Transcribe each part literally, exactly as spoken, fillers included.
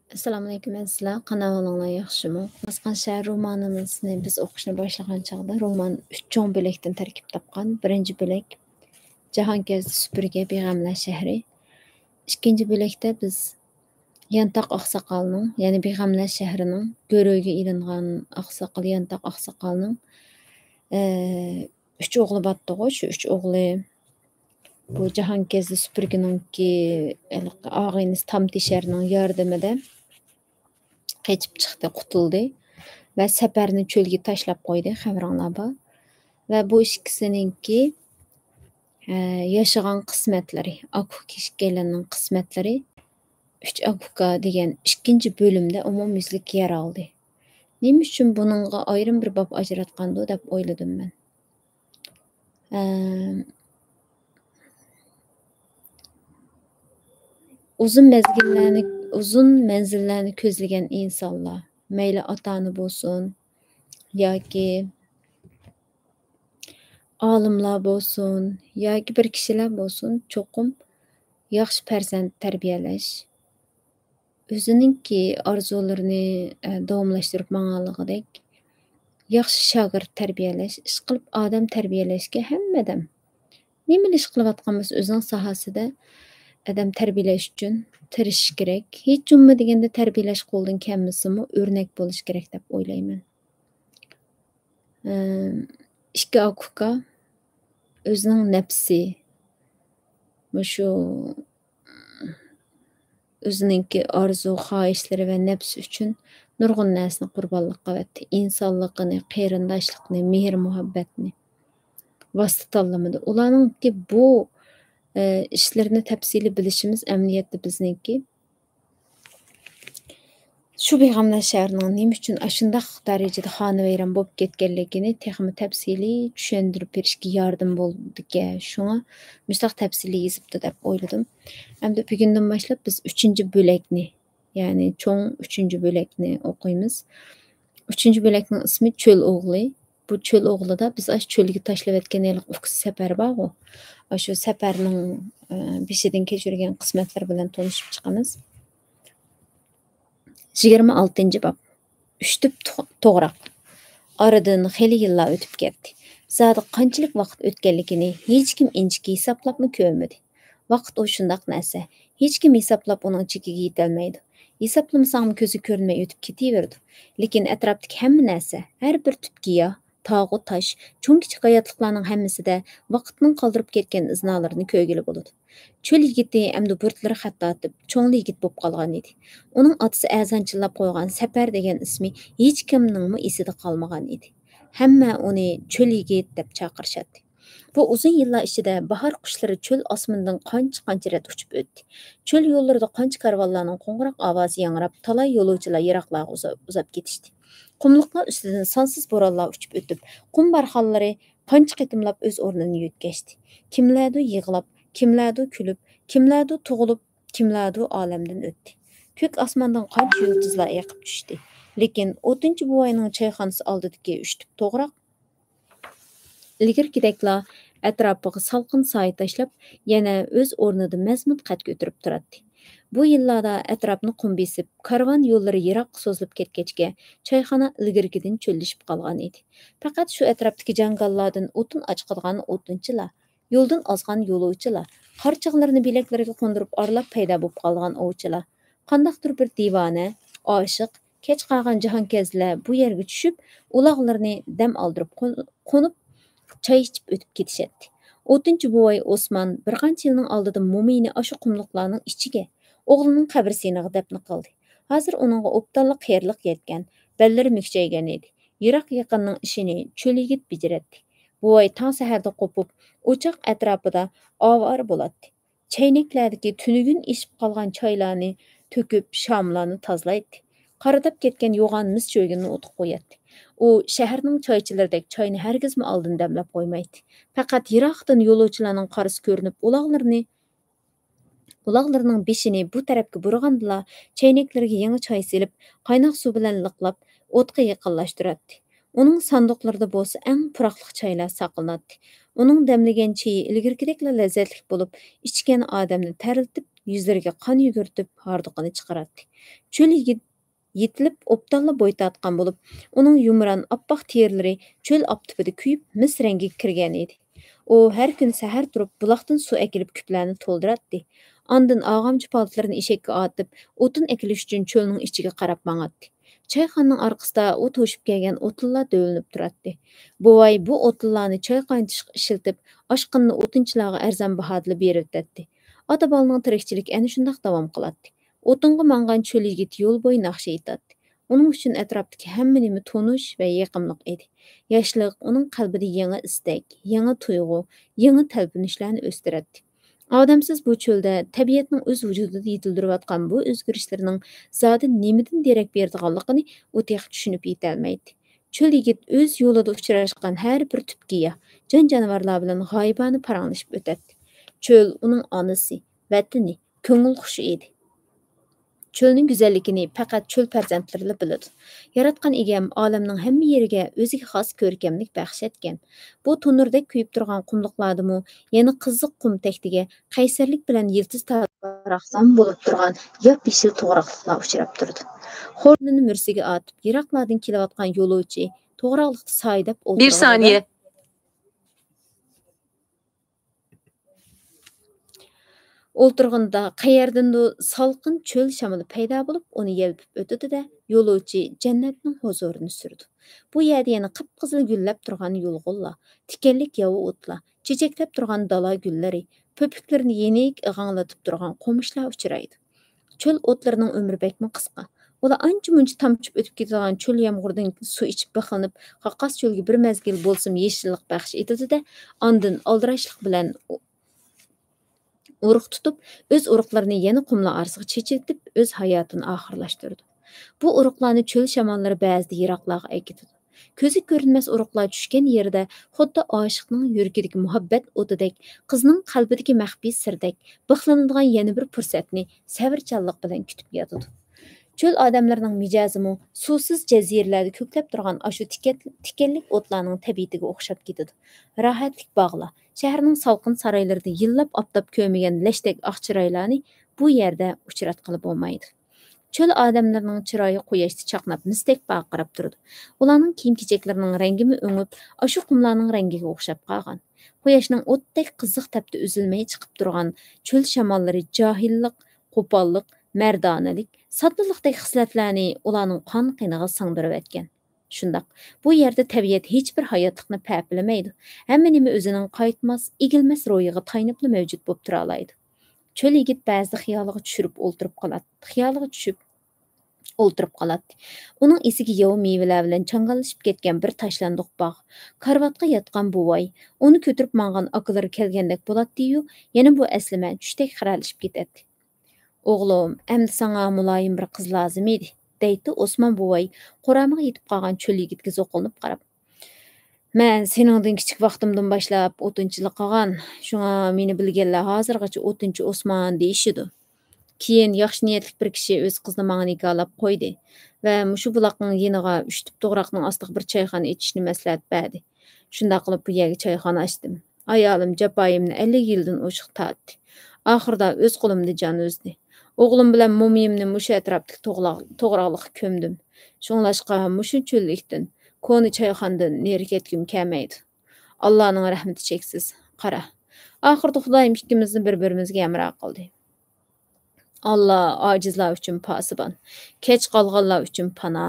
ئەسسالامۇئەلەيكۇم ئەزىزلەر، قانداق ئەھۋالىڭلار، ياخشىمۇ؟ باسقان شەھەر رومانىمىزنى بىز ئوقۇشنى باشلىغان چاغدا رومان ئۈچ چوڭ بۆلەكتىن تەركىب تاپقان. بىرىنچى بۆلەك جاھانكەزدى سۈپۈرگە بىغەملەر شەھىرى. ئىككىنچى بۆلەكتە بىز يانتاق ئاقساقالنىڭ، يەنى بىغەملەر شەھىرىنىڭ گۆرۈگە ئېلىنغان ئاقساقال، يانتاق ئاقساقالنىڭ، ئە، ئۈچ ئوغلى بارتتىغۇ، شۇ ئۈچ ئوغلى بۇ جاھانكەزدى سۈپۈرگىنىڭكى ھېلىقى ئاغىنىسى تامتېشەرنىڭ ياردىمىدە قېچىپ چىقتى، قۇتۇلدى ۋە سەپەرنى چۆلگە تاشلاپ قويدى، خەۋىرىڭلار بار. ۋە بۇ ئىككىسىنىڭكى، ئە، ياشىغان قىسمەتلىرى، ئاكا ئۇكا ئىككىيلەننىڭ قىسمەتلىرى، ئۈچ ئاكا ئۇكا دېگەن ئىككىنچى بۆلۈمدە ئومۇميۈزلۈك يەر ئالدى. نېمە ئۈچۈن بۇنىڭغا ئايرىم بىر باب ئاجراتقاندۇ دەپ ئويلىدىم مەن. ئە، ئۇزۇن مەزگىللەرنى، ئۇزۇن مەنزىللەرنى كۆزلىگەن ئىنسانلار، مەيلى ئاتا-ئانا بولسۇن ياكى ئالىملار بولسۇن ياكى بىر كىشىلەر بولسۇن، چوقۇم ياخشى پەرزەنت تەربىيەلەش، ئۆزىنىڭكى ئارزۇلىرىنى، ئە، داۋاملاشتۇرۇپ ماڭالىغۇدەك ياخشى شاگىرت تەربىيەلەش، ئىشقىلىپ ئادەم تەربىيەلەشكە ھەممە ئادەم، نېمىلا ئىش قىلىۋاتقان بولسا، ئۆزىنىڭ ساھەسىدە ئادەم تەربىيەلەش ئۈچۈن تىرىشىش كېرەك. ھېچ بولمىدى دېگەندە تەربىيەلەش قولىدىن كەلمىسىمۇ ئۆرنەك بولۇش كېرەك دەپ ئويلايمەن. ئىككى ئاكا ئۇكا ئۆزىنىڭ نەپسى، مۇشۇ ئۆزىنىڭكى ئارزۇ، خاھىشلىرى ۋە نەپسى ئۈچۈن نۇرغۇن نەرسىنى قۇربانلىق قىلىۋەتتى. ئىنسانلىقىنى، قېرىنداشلىقنى، مېھىر-مۇھەببەتنى ۋاسىتە تاللىمىدى. ئۇلارنىڭكى بۇ، ئە، ئىشلىرىنى تەپسىلىي بىلىشىمىز ئەمەلىيەتتە بىزنىڭكى شۇ بىغەملەر شەھىرىنىڭ نېمە ئۈچۈن ئاشۇنداق دەرىجىدە خانىۋەيران بولۇپ كەتكەنلىكىنى تېخىمۇ تەپسىلىي چۈشەندۈرۈپ بېرىشكە ياردىمى بولىدىكەن. شۇڭا مۇشۇنداق تەپسىلىي يېزىپتۇ دەپ ئويلىدىم. ئەمدى بۈگۈندىن باشلاپ بىز ئۈچىنچى بۆلەكنى، يەنى چوڭ ئۈچىنچى بۆلەكنى ئوقۇيمىز. ئۈچىنچى بۆلەكنىڭ ئىسمى چۆل ئوغلى. بۇ چۆل ئوغلىدا بىز ئاشۇ چۆلگە تاشلىۋەتكەن ھېلىقى ئۇكىسى سەپەر بارغۇ، ئاشۇ سەپەرنىڭ، ئە، بېشىدىن كەچۈرگەن قىسمەتلىرى بىلەن تونۇشۇپ چىقىمىز. يىگىرمە ئالتىنچى باب. ئۈچ تۈپ تو-، توغراق. ئارىدىن خېلى يىللار ئۆتۈپ كەتتى. زادى قانچىلىك ۋاقىت ئۆتكەنلىكىنى ھېچكىم ئىنچىكە ھېسابلاپمۇ كۆرمىدى. ۋاقىت ئۇ شۇنداق نەرسە، ھېچكىم ھېسابلاپ ئۇنىڭ چېكىگە يېتەلمەيدۇ. ھېسابلىمىساڭمۇ كۆزگە كۆرۈنمەي ئۆتۈپ كېتىۋېرىدۇ. لېكىن ئەتراپتىكى ھەممە نەرسە، ھەر بىر تۈپ گىياھ، تاغۇ تاش، چوڭ كىچىك ھاياتلىقلارنىڭ ھەممىسىدە ۋاقىتنىڭ قالدۇرۇپ كەتكەن ئىزنالىرىنى كۆرگىلى بولىدۇ. چۆل يىگىتى ئەمدى بۇرۇتلىرى خەت تارتىپ، چوڭلا يىگىت بولۇپ قالغان ئىدى. ئۇنىڭ ئاتىسى ئەزان چىللاپ قويغان سەپەر دېگەن ئىسمى ھېچكىمنىڭمۇ ئېسىدە قالمىغان ئىدى. ھەممە ئۇنى چۆل يىگىت دەپ چاقىرىشاتتى. بۇ ئۇزۇن يىللار ئىچىدە باھار قۇشلىرى چۆل ئاسمىنىدىن قانچە-قانچە رەت ئۇچۇپ ئۆتتى. چۆل يوللىرىدا قانچە كارۋانلارنىڭ قوڭغۇراق ئاۋازى ياڭراپ، تالاي يولۇچىلار يىراقلارغا ئۇزا-، ئۇزاپ كېتىشتى. قۇملۇقلار ئۈستىدىن سانسىز بورانلار ئۇچۇپ ئۆتۈپ، قۇم بارخانلىرى قانچە قېتىملاپ ئۆز ئورنىنى يۆتكەشتى. كىملەردۇ يىغلاپ، كىملەردۇ كۈلۈپ، كىملەردۇ تۇغۇلۇپ، كىملەردۇ ئالەمدىن ئۆتتى. كۆك ئاسماندىن قانچە يۇلتۇزلار ئېقىپ چۈشتى. لېكىن ئوتۇنچى بوۋاينىڭ چايخانىسى ئالدىدىكى ئۈچ تۈپ توغراق ئىلگىرىكىدەكلا ئەتراپىغا سالقىن سايە تاشلاپ، يەنە ئۆز ئورنىدا مەزمۇت قەد كۆتۈرۈپ تۇراتتى. بۇ يىللاردا ئەتراپنى قۇم بېسىپ، كارۋان يوللىرى يىراققا سوزۇلۇپ كەتكەچكە، چايخانا ئىلگىرىكىدىن چۆللىشىپ قالغان ئىدى. پەقەت شۇ ئەتراپتىكى جاڭگاللاردىن ئوتۇن ئاچقۇدىغان ئوتۇنچىلار، يولدىن ئازغان يولۇچىلار، قارچىغلىرىنى بىلەكلىرىگە قوندۇرۇپ ئارىلاپ پەيدا بولۇپ قالغان ئوۋچىلار، قانداقتۇر بىر دىۋانە، ئاشىق، كەچ قالغان جاھانكەزدىلەر بۇ يەرگە چۈشۈپ، ئۇلاغلىرىنى دەم ئالدۇرۇپ قون-، قونۇپ، چاي ئىچىپ ئۆتۈپ كېتىشەتتى. ئوتۇنچى بوۋاي ئوسمان بىر قانچە يىلنىڭ ئالدىدا مومىيىنى ئاشۇ قۇملۇقلارنىڭ ئىچىگە، ئوغلىنىڭ قەبرىسىنىغا دەپنە قىلدى. ھازىر ئۇنىڭغا ئوبدانلا قېرىلىق يەتكەن، بەللىرى مۈكچەيگەن ئىدى. يىراق-يېقىننىڭ ئىشىنى چۆل يىگىت بېجىرەتتى. بوۋاي تاڭ سەھەردە قوپۇپ، ئوچاق ئەتراپىدا ئاۋارە بولاتتى. چەينەكلەردىكى تۈنۈگۈن ئېشىپ قالغان چايلارنى تۆكۈپ، شاملارنى تازىلايتتى. قارىداپ كەتكەن يوغان مىس چۆگۈننى ئوتقا قوياتتى. ئۇ شەھەرنىڭ چايچىلىرىدەك چاينى ھەرگىزمۇ ئالدىن دەملەپ قويمايتتى. پەقەت يىراقتىن يولۇچىلارنىڭ قارىسى كۆرۈنۈپ، ئۇلاغلىرىنى، ئۇلاغلىرىنىڭ بېشىنى بۇ تەرەپكە بۇرىغاندىلا، چەينەكلىرىگە يېڭى چاي سېلىپ، قايناق سۇ بىلەن لىقلاپ، ئوتقا يېقىنلاشتۇراتتى. ئۇنىڭ ساندۇقلىرىدا بولسا ئەڭ پۇراقلىق چايلار ساقلىناتتى. ئۇنىڭ دەملىگەن چېيى ئىلگىرىكىدەكلا لەززەتلىك بولۇپ، ئىچكەن ئادەمنى تەرلىتىپ، يۈزلىرىگە قان يۈگۈرتۈپ، ھاردۇقىنى چىقىراتتى. چۆل يىگىت يېتىلىپ، ئوبدانلا بوي تارتقان بولۇپ، ئۇنىڭ يۇمران ئاپئاق تېرىلىرى چۆل ئاپتىپىدا كۆيۈپ، مىس رەڭگىگە كىرگەن ئىدى. ئۇ ھەر كۈنى سەھەر تۇرۇپ، بۇلاقتىن سۇ ئەكېلىپ، كۈپلەرنى تولدۇراتتى. ئاندىن ئاغامچە پالتىلىرىنى ئېشەككە ئارتىپ، ئوتۇن ئەكېلىش ئۈچۈن چۆلنىڭ ئىچىگە قاراپ ماڭاتتى. چايخانىنىڭ ئارقىسىدا ئۇ توشۇپ كەلگەن ئوتۇنلار دۆۋىلىنىپ تۇراتتى. بوۋاي بۇ ئوتۇنلارنى چاي قاينىتىشقا ئىشلىتىپ، ئاشقىنىنى ئوتۇنچىلارغا ئەرزان باھادىلا بېرىۋېتەتتى. ئاتا-بالىنىڭ تىرىكچىلىكى ئەنە شۇنداق داۋام قىلاتتى. ئوتۇنغا ماڭغان چۆل يىگىتى يول بويى ناخشا ئېيتاتتى. ئۇنىڭ ئۈچۈن ئەتراپتىكى ھەممە نېمە تونۇش ۋە يېقىملىق ئىدى. ياشلىق ئۇنىڭ قەلبىدە يېڭى ئىستەك، يېڭى تۇيغۇ، يېڭى تەلپۈنۈشلەرنى ئۆستۈرەتتى. ئادەمسىز بۇ چۆلدە تەبىئەتنىڭ ئۆز ۋۇجۇدىدا يېتىلدۈرۈۋاتقان بۇ ئۆزگىرىشلىرىنىڭ زادى نېمىدىن دېرەك بېرىدىغانلىقىنى ئۇ تېخى چۈشىنىپ يېتەلمەيتتى. چۆل يىگىت ئۆز يولىدا ئۇچراشقان ھەر بىر تۈپ گىياھ، جان-جانىۋارلار بىلەن غايىبانە پاراڭلىشىپ ئۆتەتتى. چۆل ئۇنىڭ ئانىسى، ۋەتىنى، كۆڭۈل قۇشى ئىدى. چۆلنىڭ گۈزەللىكىنى پەقەت چۆل پەرزەنتلىرىلا بىلىدۇ. ياراتقان ئىگەم ئالەمنىڭ ھەممە يېرىگە ئۆزىگە خاس كۆركەملىك بەخش ئەتكەن. بۇ تونۇردەك كۆيۈپ تۇرغان قۇملۇقلاردىمۇ يەنە قىزىق قۇم تەكتىگە قەيسەرلىك بىلەن يىلتىز تارتىپ، باراقسان بولۇپ تۇرغان ياپيېشىل توغراقلىقلار ئۇچراپ تۇرىدۇ. خورلىرىنى مۈرىسىگە ئارتىپ، يىراقلاردىن كېلىۋاتقان يولۇچى توغراقلىقتا سايىداپ بىر ئولتۇرغىنىدا، سانىيە. ئولتۇرغىنىدا قەيەردىندۇر سالقىن چۆل شامىلى پەيدا بولۇپ، ئۇنى يەلپۈپ ئۆتىدۇ-دە، يولۇچى جەننەتنىڭ ھۇزۇرىنى سۈرىدۇ. بۇ يەردە يەنە قىپقىزىل گۈللەپ تۇرغان يۇلغۇنلار، تىكەنلىك ياۋا ئوتلار، چېچەكلەپ تۇرغان دالا گۈللىرى، پۆپۈكلىرىنى يېنىك ئىغاڭلىتىپ تۇرغان قومۇشلار ئۇچرايدۇ. چۆل ئوتلىرىنىڭ ئۆمرى بەكمۇ قىسقا. ئۇلار ئانچە-مۇنچە تامچىپ ئۆتۈپ كېتىدىغان چۆل يامغۇرىدىن سۇ ئىچىپ بىخلىنىپ، قاقاس چۆلگە بىر مەزگىل بولسىمۇ يېشىللىق بەخش ئېتىدۇ-دە، ئاندىن ئالدىراشلىق بىلەن ئۇ-، ئۇرۇق تۇتۇپ، ئۆز ئۇرۇقلىرىنى يەنە قۇملار ئارىسىغا چېچىۋېتىپ، ئۆز ھاياتىنى ئاخىرلاشتۇرىدۇ. بۇ ئۇرۇقلارنى چۆل شاماللىرى بەزىدە يىراقلارغا ئەكېتىدۇ. كۆزگە كۆرۈنمەس ئۇرۇقلار چۈشكەن يېرىدە خۇددى ئاشىقنىڭ يۈرىكىدىكى مۇھەببەت ئوتىدەك، قىزنىڭ قەلبىدىكى مەخپىي سىردەك بىخلىنىدىغان يەنە بىر پۇرسەتنى سەۋرچانلىق بىلەن كۈتۈپ ياتىدۇ. چۆل ئادەملىرىنىڭ مىجەزىمۇ سۇسىز جەزىرىلەردە كۆكلەپ تۇرغان ئاشۇ تىكەن-، تىكەنلىك ئوتلارنىڭ تەبىئىتىگە ئوخشاپ كېتىدۇ. راھەتلىك باغلار، شەھەرنىڭ سالقىن سارايلىرىدا يىللاپ ئاپتاپ كۆرمىگەن لەشتەك ئاق چىرايلارنى بۇ يەردە ئۇچراتقىلى بولمايدۇ. چۆل ئادەملىرىنىڭ چىرايى قۇياشتا چاقناپ، مىستەك پارقىراپ تۇرىدۇ. ئۇلارنىڭ كىيىم-كېچەكلىرىنىڭ رەڭگىمۇ ئۆڭۈپ، ئاشۇ قۇملارنىڭ رەڭگىگە ئوخشاپ قالغان. قۇياشنىڭ ئوتتەك قىزىق تەپتى ئۈزۈلمەي چىقىپ تۇرغان چۆل شاماللىرى جاھىللىق، قوپاللىق، مەردانىلىك، ساددىلىقتەك خىسلەتلەرنى ئۇلارنىڭ قان قېنىغا سىڭدۈرۈۋەتكەن. شۇنداق، بۇ يەردە تەبىئەت ھېچبىر ھاياتلىقنى پەپىلىمەيدۇ. ھەممە نېمە ئۆزىنىڭ قايتماس، ئېگىلمەس روھىغا تايىنىپلا مەۋجۇت بولۇپ تۇرالايدۇ. چۆل يىگىت بەزىدە خىيالىغا چۈشۈرۈپ ئولتۇرۇپ قالاتتى. خىيالىغا چۈشۈپ ئولتۇرۇپ قالاتتى. ئۇنىڭ ئېسىگە ياۋا مېۋىلەر بىلەن چاڭگاللىشىپ كەتكەن بىر تاشلاندۇق باغ، كارىۋاتقا ياتقان بوۋاي، ئۇنى كۆتۈرۈپ ماڭغان ئاكىلىرى كەلگەندەك بولاتتى-يۇ، يەنە بۇ ئەسلىمە چۈشتەك خىرەلىشىپ كېتەتتى. «ئوغلۇم، ئەمدى ساڭا مۇلايىم بىر قىز لازىم ئىدى»، دەيتتى ئوسمان بوۋاي قورامىغا يېتىپ قالغان چۆل يىگىتكە زوقلىنىپ قاراپ. «مەن سېنىڭدىن كىچىك ۋاقتىمدىن باشلاپ ئوتۇنچىلىق قىلغان، شۇڭا مېنى بىلگەنلەر ھازىرغىچە ئوتۇنچى ئوسمان دېيىشىدۇ. كېيىن ياخشى نىيەتلىك بىر كىشى ئۆز قىزىنى ماڭا نىكاھلاپ قويدى ۋە مۇشۇ بۇلاقنىڭ يېنىغا ئۈچ تۈپ توغراقنىڭ ئاستىغا بىر چايخانا ئېچىشنى مەسلىھەت بەردى. شۇنداق قىلىپ بۇ يەرگە چايخانا ئاچتىم. ئايالىم جاپايىمنى ئەللىك يىلدىن ئوشۇق تارتتى. ئاخىرىدا ئۆز قولۇمدا جان ئۈزدى. ئوغلۇم بىلەن مومىيىمنى مۇشۇ ئەتراپتىكى توغراق-، توغراقلىققا كۆمدۈم. شۇڭلاشقا مۇشۇ چۆللۈكتىن، كونا چايخانىدىن نېرى كەتكۈم كەلمەيدۇ. ئاللانىڭ رەھمىتى چەكسىز. قارا، ئاخىرىدا خۇدايىم ئىككىمىزنى بىر-بىرىمىزگە ھەمراھ قىلدى. ئاللا ئاجىزلار ئۈچۈن پاسىبان، كەچ قالغانلار ئۈچۈن پانا.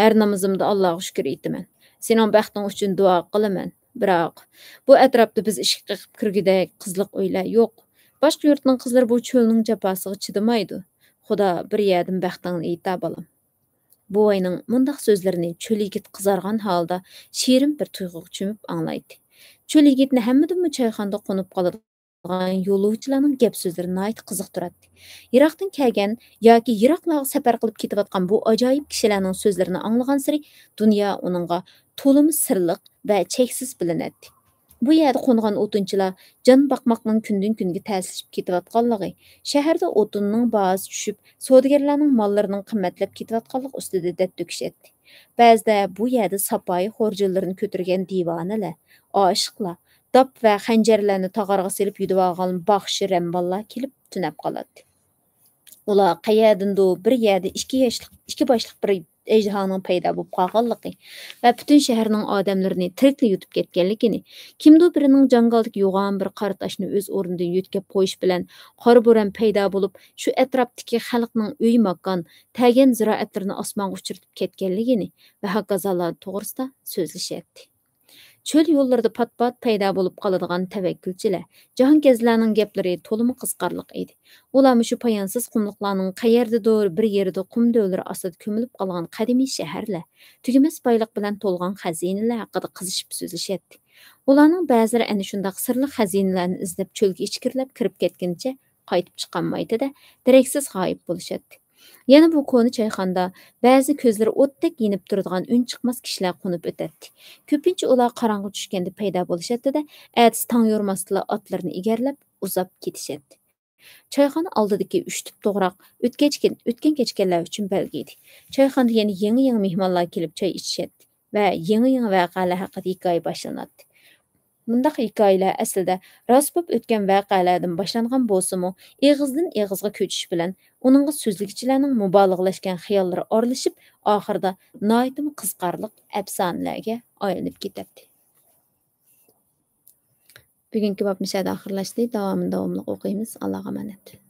ھەر نامىزىمدا ئاللاغا شۈكۈر ئېيتىمەن. سېنىڭ بەختىڭ ئۈچۈن دۇئا قىلىمەن. بىراق، بۇ ئەتراپتا بىز ئىشىك قېقىپ كىرگۈدەك قىزلىق ئۆيلەر يوق. باشقا يۇرتنىڭ قىزلىرى بۇ چۆلنىڭ جاپاسىغا چىدىمايدۇ. خۇدا بىر يەردىن بەختىڭنى ئېيتا، بالام.» بوۋاينىڭ مۇنداق سۆزلىرىنى چۆل يىگىت قىزارغان ھالدا شېرىن بىر تۇيغۇغا چۆمۈپ ئاڭلايتتى. چۆل يىگىتنى ھەممىدىنمۇ چايخانىدا قونۇپ قالىدىغان يولۇچىلارنىڭ گەپ سۆزلىرى ناھايىتى قىزىقتۇراتتى. يىراقتىن كەلگەن ياكى يىراقلارغا سەپەر قىلىپ كېتىۋاتقان بۇ ئاجايىپ كىشىلەرنىڭ سۆزلىرىنى ئاڭلىغانسېرى دۇنيا ئۇنىڭغا تولىمۇ سىرلىق ۋە چەكسىز بىلىنەتتى. بۇ يەردە قونغان ئوتۇنچىلار جان باقماقنىڭ كۈندىن-كۈنگە تەسلىشىپ كېتىۋاتقانلىقى، شەھەردە ئوتۇننىڭ باھاسى چۈشۈپ، سودىگەرلەرنىڭ ماللىرىنىڭ قىممەتلەپ كېتىۋاتقانلىقى ئۈستىدە دەرد تۆكۈشەتتى. بەزىدە بۇ يەردە ساپايى خورجۇنلىرىنى كۆتۈرگەن دىۋانىلەر، ئاشىقلار، داپ ۋە خەنجەرلەرنى تاغارغا سېلىپ يۈدۈۋالغان باخشى رەمباللار كېلىپ تۈنەپ قالاتتى. ئۇلار قەيەردىندۇ بىر يەردە ئىككى ياشلىق، ئىككى باشلىق بىر ئەجدىھانىڭ پەيدا بولۇپ قالغانلىقى ۋە پۈتۈن شەھەرنىڭ ئادەملىرىنى تىرىكلا يۇتۇپ كەتكەنلىكىنى، كىمدۇ بىرىنىڭ جاڭگالدىكى يوغان بىر قارا تاشنى ئۆز ئورنىدىن يۆتكەپ قويۇش بىلەن قارا بوران پەيدا بولۇپ، شۇ ئەتراپتىكى خەلقنىڭ ئۆي-ماكان، تەگەن زىرائەتلىرىنى ئاسمانغا ئۇچۇرتۇپ كەتكەنلىكىنى ۋە ھاكازانلار توغرىسىدا سۆزلىشەتتى. چۆل يوللىرىدا پات-پات پەيدا بولۇپ قالىدىغان تەۋەككۈلچىلەر، جاھانكەزلەرنىڭ گەپلىرى تولىمۇ قىزىقارلىق ئىدى. ئۇلار مۇشۇ پايانسىز قۇملۇقلارنىڭ قەيەردىدۇر بىر يېرىدە قۇم دۆۋىلىرى ئاستىدا كۆمۈلۈپ قالغان قەدىمىي شەھەرلەر، تۈگىمەس بايلىق بىلەن تولغان خەزىنىلەر ھەققىدە قىزىشىپ سۆزلىشەتتى. ئۇلارنىڭ بەزىلىرى ئەنە شۇنداق سىرلىق خەزىنىلەرنى ئىزدەپ چۆلگە ئىچكىرىلەپ كىرىپ كەتكىنىچە قايتىپ چىقالمايتتى-دە، دېرەكسىز غايىب بولۇشاتتى. يەنە بۇ كونا چايخانىدا بەزى كۆزلىرى ئوتتەك يېنىپ تۇرىدىغان ئۈن چىقماس كىشىلەر قونۇپ ئۆتەتتى. كۆپىنچە ئۇلار قاراڭغۇ چۈشكەندە پەيدا بولۇشاتتى-دە، ئەتىسى تاڭ يورۇماستىلا ئاتلىرىنى ئىگەرلەپ ئۇزاپ كېتىشەتتى. چايخانا ئالدىدىكى ئۈچ تۈپ توغراق ئۆتكەچكەن-، ئۆتكەن-كەچكەنلەر ئۈچۈن بەلگە ئىدى. چايخانىدا يەنە يېڭى-يېڭى مېھمانلار كېلىپ چاي ئىچىشەتتى ۋە يېڭى-يېڭى ۋەقەلەر ھەققىدە ھېكايە باشلىناتتى. مۇنداق ھېكايىلەر ئەسلىدە راست بولۇپ ئۆتكەن ۋەقەلەردىن باشلانغان بولسىمۇ، ئېغىزدىن ئېغىزغا كۆچۈش بىلەن ئۇنىڭغا سۆزلىگۈچىلەرنىڭ مۇبالىغىلەشكەن خىياللىرى ئارىلىشىپ، ئاخىرىدا ناھايىتىمۇ قىزىقارلىق ئەپسانىلەرگە ئايلىنىپ كېتەتتى. بۈگۈنكى باب مۇشۇ يەردە ئاخىرلاشتى. داۋامىنى داۋاملىق ئوقۇيمىز. ئاللاغا ئامانەت.